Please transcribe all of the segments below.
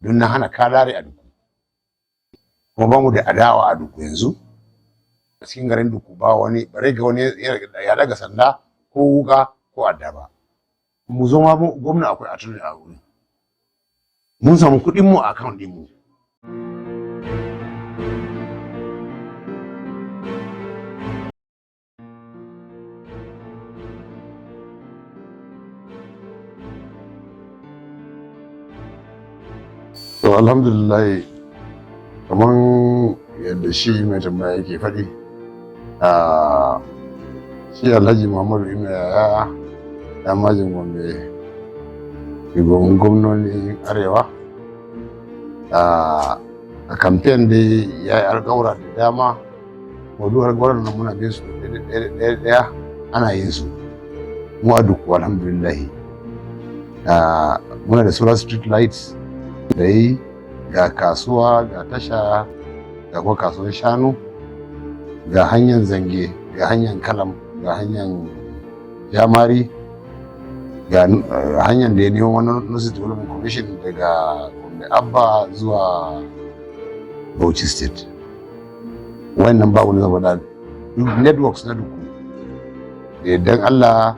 Don na hana kalare a Dukku, kuma ba mu da adawa a Dukku. Yanzu a cikin garin Dukku ba wani bare ga wani ya daga sanda ko wuka ko adda ba. Mu zo ma gwamna akwai attorney a wurin. Mun samu kuɗin mu a account ɗin mu. To, alhamdulillah, kamar yadda shi mai tambaya yake faɗi, shi Alhaji Muhammadu Inuwa Yahaya, Dan Majin Gombe, shugaban gwamnonin Arewa, a kamfen dai ya yi alkawura da dama. Duk alkawuran nan muna bin su ɗaya ɗaya, ana yin su. Mu a Dukku, alhamdulillah, muna da solar street lights da yi, ga kasuwa, ga tasha, ga kuma kasuwar shanu, ga hanyar Zange, ga hanyar Kalam, ga hanyar Jamari, ga hanyar da ya nemo wani North Development Commission daga Gombe Abba zuwa Bauchi State. Wannan babu na zama duk networks na Dukku, da yardan Allah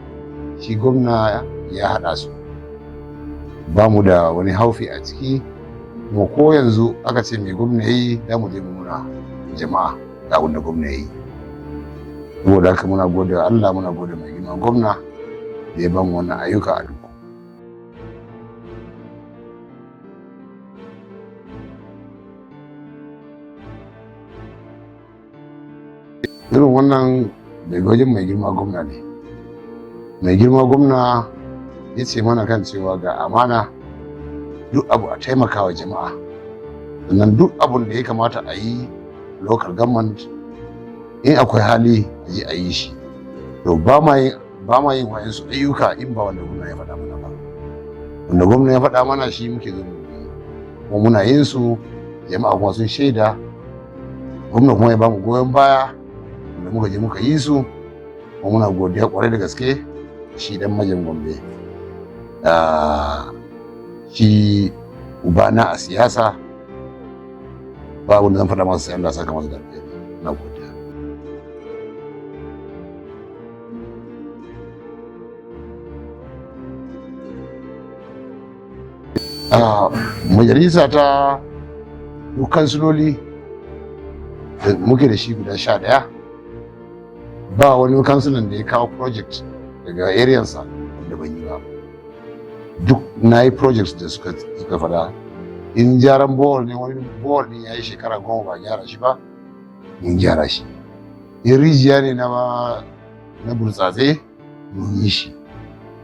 shi gwamna ya haɗa su, ba mu da wani haufi a ciki. Kuma ko yanzu aka ce mai gwamna yi, za mu je mu nuna jama'a ga abin da gwamna ya yi. Saboda haka muna gode wa Allah, muna gode mai girma gwamna da ya bamu wannan ayyuka a Dukku. Irin wannan daga wajen mai girma gwamna ne. Mai girma gwamna ya ce mana kan cewa ga amana, duk abu a taimakawa jama'a, sannan duk abun da ya kamata a yi local government, in akwai hali a je a yi shi. To, ba ma yin wayansu ayyuka in ba wanda gwamna ya faɗa mana ba. Wanda gwamna ya faɗa mana shi muke zo mu yi, kuma muna yin su, jama'a kuma sun shaida. Gwamna kuma ya bamu goyon baya wanda muka je muka yi su, kuma muna godiya kwarai da gaske. Shi Dan Majin Gombe, shi ubana a siyasa, ba wanda zan faɗa masa sai Allah saka masa da alheri. Na godiya. Majalisa ta duk kansiloli da muke da shi guda 11, ba wani kansilan da ya kawo project daga areansa wanda ban yi ba. Duk na yi projects da suka fada. In gyaran borehole ne, wani borehole ne ya yi shekara 10 ba gyara shi ba, mun gyara shi. In rijiya ne na burtsatse, mun yi shi.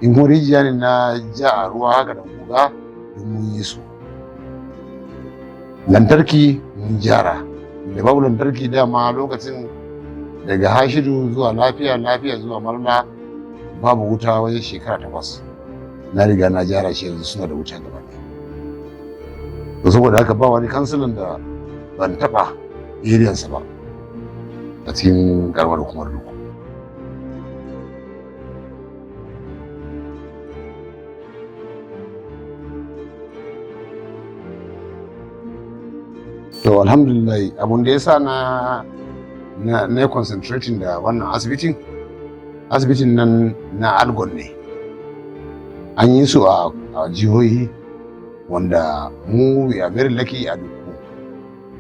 In kuma rijiya ne na ja a ruwa haka da guga, duk mun yi su. Lantarki mun gyara da babu lantarki dama lokacin, daga Hashidu zuwa Lafiya, Lafiya zuwa Marna, babu wuta wajen shekara 8. Na riga na gyara shi, yanzu suna da wuta gaba ɗaya. To, saboda haka ba wani kansilan da ban taɓa areansa ba a cikin karamar hukumar Dukku. To, alhamdulillah, abun da ya sa na concentrating da wannan asibitin, asibitin nan na Algon ne. An yi su a jihohi, wanda mu we are very lucky a Dukku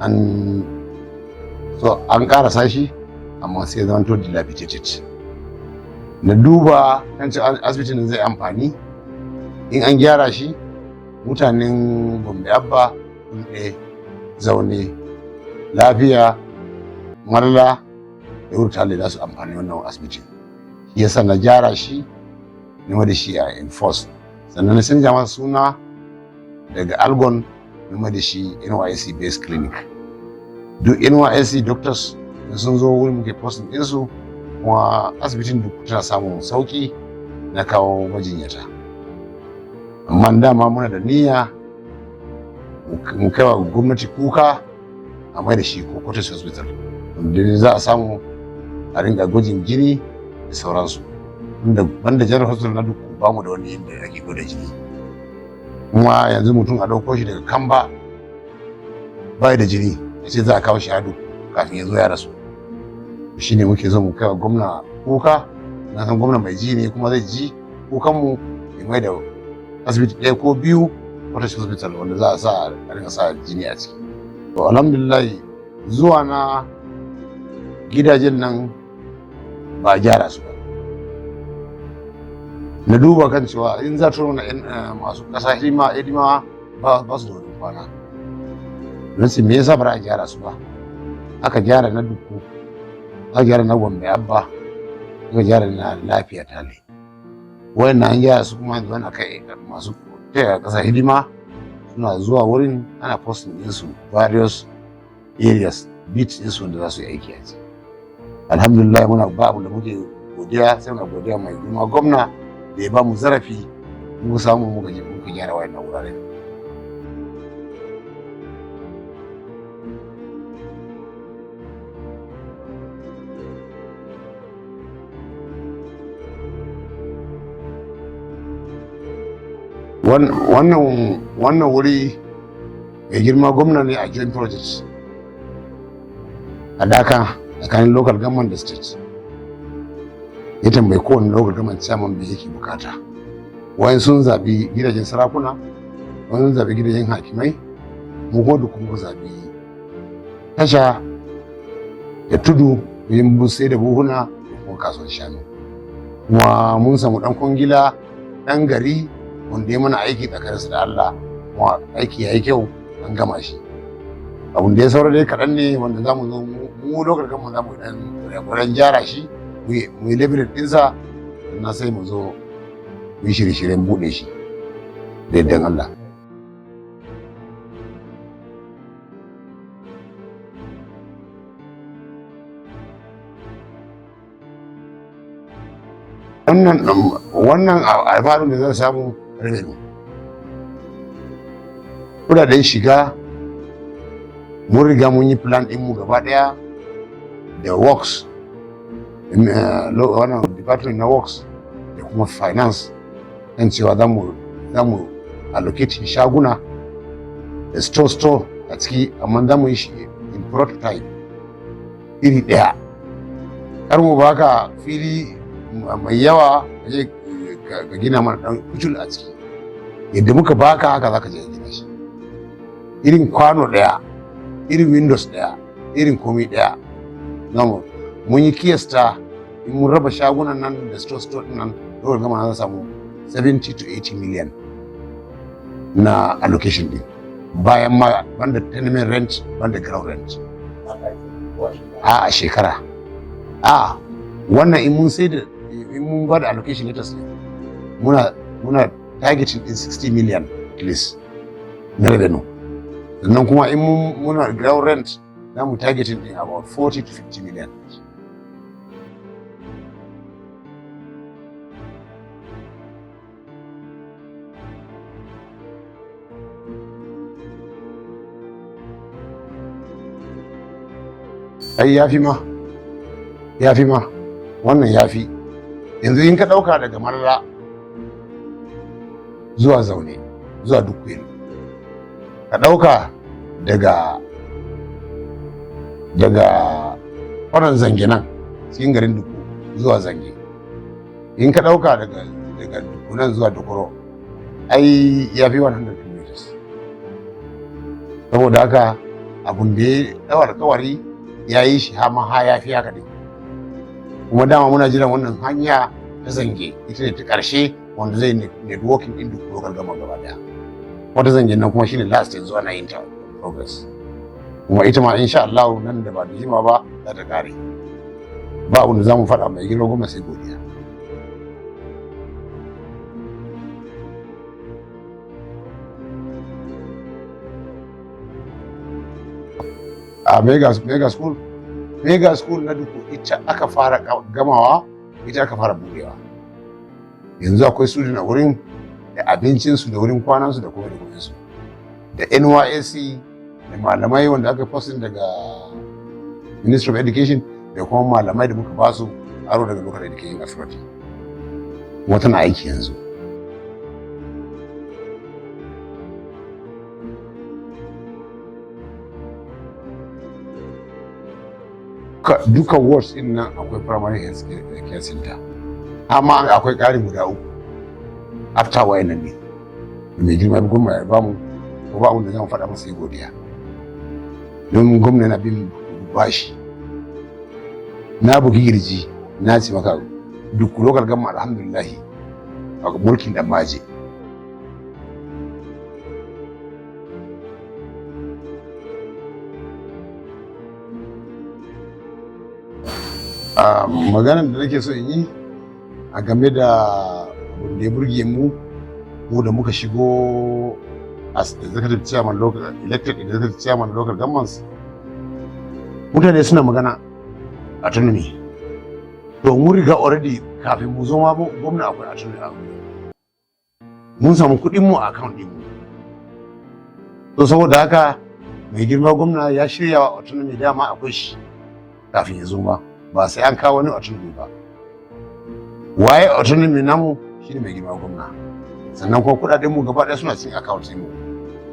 an so an karasa shi, amma sai zama to dilapidated. Na duba kan ce asibitin zai amfani in an gyara shi, mutanen Gombe Abba, ɗaya Zaune, Lafiya, Marla da Wurtale za su amfani wannan asibitin. Shi yasa na gyara shi, na da shi a enforce, sannan na canja masa suna daga Algon na da shi NYSC Based Clinic. Duk NYSC doctors da sun zo wurin muke posting ɗinsu, kuma asibitin duk tana samun sauki na kawo majinyata. Amma dama muna da niyya mu kai wa gwamnati kuka a mai da shi ko Cottage Hospital, wanda za a samu a ringa gwajin jini da sauransu, inda banda general hospital na duk ba mu da wani inda ake gwada jini. Kuma yanzu mutum a ɗauko shi daga Kamba, bai da jini, sai za a kawo shi hadu kafin ya zo ya rasu. Shi ne muke zo mu kai wa gwamna kuka. Na san gwamna mai ji ne, kuma zai ji kukanmu ya mai da asibiti ɗaya ko biyu wata hospital wanda za a sa a rinka sa jini a ciki. To, alhamdulillah, zuwa na gidajen nan ba a gyara su ba. Na duba kan cewa in za ta nuna masu ƙasa hidima hidima ba su da wani kwana. Na ce, me yasa ba a gyara su ba? Aka gyara na Dukku, aka gyara na Gombe Abba, aka gyara na Lafiya Tale. Wayannan an gyara su, kuma yanzu ana kai masu taya ƙasa hidima suna zuwa wurin, ana posting ɗinsu various areas, beats ɗinsu wanda za su yi aiki a ciki. Alhamdulillah, muna ba abu da muke godiya sai muna godiya mai girma gwamna da ya ba mu zarafi muka samu muka je muka gyara wayannan wuraren. Wannan wuri, mai girma gwamna ne a joint project a daka tsakanin local government da state ya tambayi kowane local government chairman me yake bukata. Wayan sun zabi gidajen sarakuna, wayan sun zabi gidajen hakimai, mu kuma duk muka zabi tasha da tudu wajen sai da buhuna da kuma kasuwar shanu. Kuma mun samu dan kwangila dan gari wanda ya mana aiki tsakaninsa da Allah, kuma aiki ya yi kyau, an gama shi. Abun da ya saura dai kaɗan ne wanda za mu zo mu lokacin gama za mu ɗan ƙwaƙwaran gyara shi, mu yi leveling ɗinsa, sannan sai mu zo mu yi shirye-shiryen buɗe shi da yardan Allah. Wannan alfanun da zan samu, revenue, kudaden shiga, mun riga mun yi plan mu gaba daya da works, wannan department na works da kuma finance, kan cewa za mu allocate shaguna da store store a ciki, amma za mu yi shi in prototype iri daya. Kar mu baka fili mai yawa ka je ka gina mana dan kucul a ciki. Yadda muka baka haka zaka je gina shi, irin kwano daya, irin windows daya, irin komai daya. Zamu mun yi kiyasta, in mun raba shagunan nan da store store din nan, dole gama za samu 70 to 80 million na allocation din, bayan ma banda tenement rent, banda ground rent a shekara. A wannan in mun sai da in mun ba da allocation letters ne, muna targeting din 60 million at least na revenue. Sannan kuma in muna ground rent, za mu targeting din about 40 to 50 million. Ai ya fi ma, ya fi ma wannan, ya fi. Yanzu in ka ɗauka daga Marara zuwa Zaune zuwa Dukwelo, ka ɗauka daga kwanan Zange nan cikin garin Dukku zuwa Zange, in ka ɗauka daga Dukku nan zuwa Dukuro, ai ya fi 100 kilometers. Saboda haka abun da ya ɗau alkawari ya yi shi, ma ha ya fi haka ɗin. Kuma dama muna jiran wannan hanya ta Zange, ita ne ta ƙarshe wanda zai networking ɗin duk local gama gaba daya. Wata Zange nan kuma shine last, yanzu ana yin ta progress, kuma ita ma insha Allah nan da ba da jima ba za ta kare. Ba abin da za mu faɗa mai girma gwamna sai godiya. A mega school na Dukku, ita aka fara gamawa, ita aka fara budewa. Yanzu akwai student a wurin, da abincinsu da wurin kwanansu da kuma da su da NYSC da malamai wanda aka posting daga Ministry of Education, da kuma malamai da muka basu aro daga Local Education Authority, kuma tana aiki yanzu. Duka wards din nan akwai primary health care center, amma akwai ƙarin guda uku after wayannan ne mai girma gwamna ya bamu. Ko ba abin da zan faɗa masa sai godiya, don gwamna yana bin bashi. Na bugi girji na ce maka, duk local government, alhamdulillahi, a mulkin Dan Maje. Maganar da nake so in yi a game da abin da ya burge mu, mu da muka shigo as executive chairman local, elected executive chairman local governments, mutane suna magana autonomy. To, mun riga already, kafin mu zo ma gwamna, akwai autonomy a mun samu kuɗin mu a account ɗin mu. To, saboda haka mai girma gwamna ya shirya wa autonomy, dama akwai shi kafin ya zo ma, ba sai an kawo wani autonomy ba. Waye autonomy namu? Shine mai girma gwamna. Sannan kuma kuɗaɗen mu gaba ɗaya suna cikin account ɗin mu.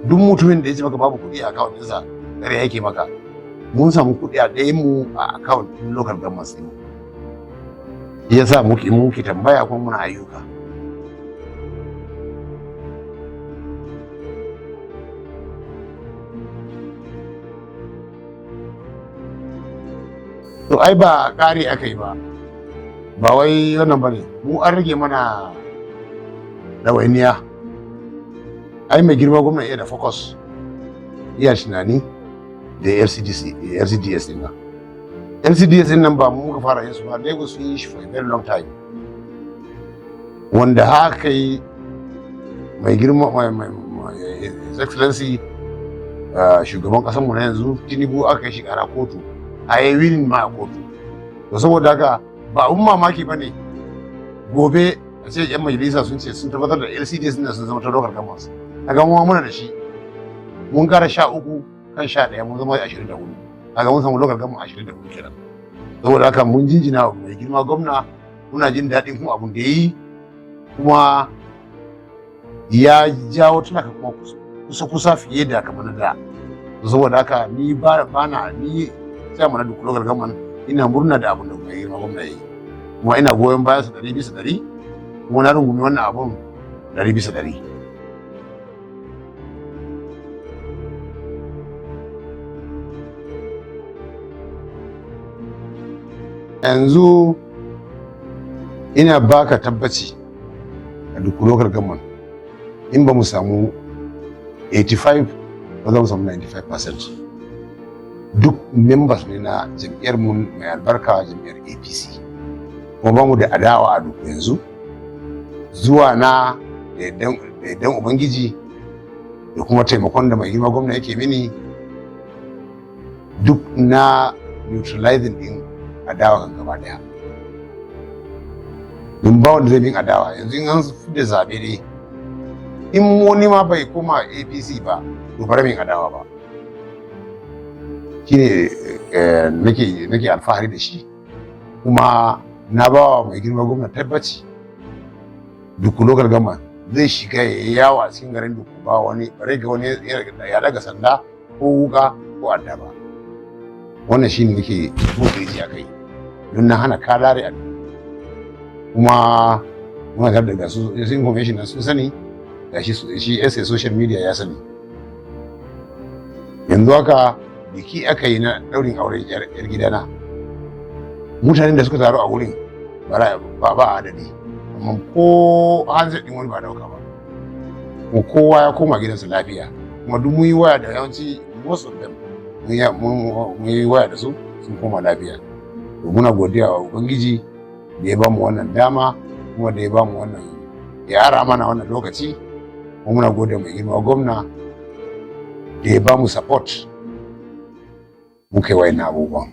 Duk mutumin da ya ce maka babu kuɗi a account ɗinsa, ƙarya yake maka. Mun samu kuɗi a ɗayan mu a account ɗin local government ɗin mu. Shi yasa muke tambaya kuma muna ayyuka. To, ai ba ƙari aka yi ba, ba wai wannan ba ne. Mu an rage mana ɗawainiya. Ai mai girma gwamna iya da focus, iya tunani da LCDC, LCDS din nan. LCDS din nan ba mu muka fara yin su ba. Lagos sun yi shi for a very long time, wanda haka yi mai girma His Excellency shugaban ƙasar mu na yanzu Tinubu aka kai shi kara kotu, a yi winning ma a kotu. To, saboda haka ba abun mamaki ba ne gobe a ce yan majalisa sun ce sun tabbatar da LCDS din sun zama ta local governments. Kaga mu muna da shi, mun kara 13 kan 11, mun zama 24. Kaga mun samu local government 24 kenan. Saboda haka mun jinjina wa mai girma gwamna, muna jin daɗin kuma abun da ya yi, kuma ya jawo talaka kuma kusa kusa fiye da kamar na da. Saboda haka ni ba na ni sai mana duk local government, ina murna da abun da mai girma gwamna ya yi, kuma ina goyon bayan sa 100%, kuma na rungumi wannan abun 100%. Yanzu ina baka tabbaci, a duk local government, in ba mu samu 85 ba, za mu samu 95%. Duk members ne na jam'iyyar mu mai albarka, jam'iyyar APC, kuma ba mu da adawa a duk yanzu. Zuwa na, da yardan Ubangiji da kuma taimakon da mai girma gwamna yake mini, duk na neutralizing din adawa kan gaba daya, don ba wanda zai bin adawa yanzu. In an da zaɓe dai, in wani ma bai koma APC ba, to bara min adawa ba. Shine nake alfahari da shi, kuma na ba wa mai girma gwamna tabbaci, duk local government zai shiga ya yawo a cikin garin Dukku, ba wani bare ga wani ya daga sanda ko wuka ko adda ba. Wannan shine nake buga a kai, don na hana kalare a kuma muna tare da su information sun sani da shi, shi SA social media ya sani. Yanzu haka biki aka yi na daurin aure yar gidana. Mutanen da suka taru a wurin ba adadi, amma ko handset din wani ba dauka ba, kuma kowa ya koma gidansa lafiya. Kuma duk mun yi waya da yawanci, most of them mun yi waya da su, sun koma lafiya. To, muna godiya wa Ubangiji da ya bamu wannan dama, kuma da ya bamu wannan, ya ara mana wannan lokaci. Kuma muna gode mai girma gwamna da ya bamu support muka yi wayannan abubuwan.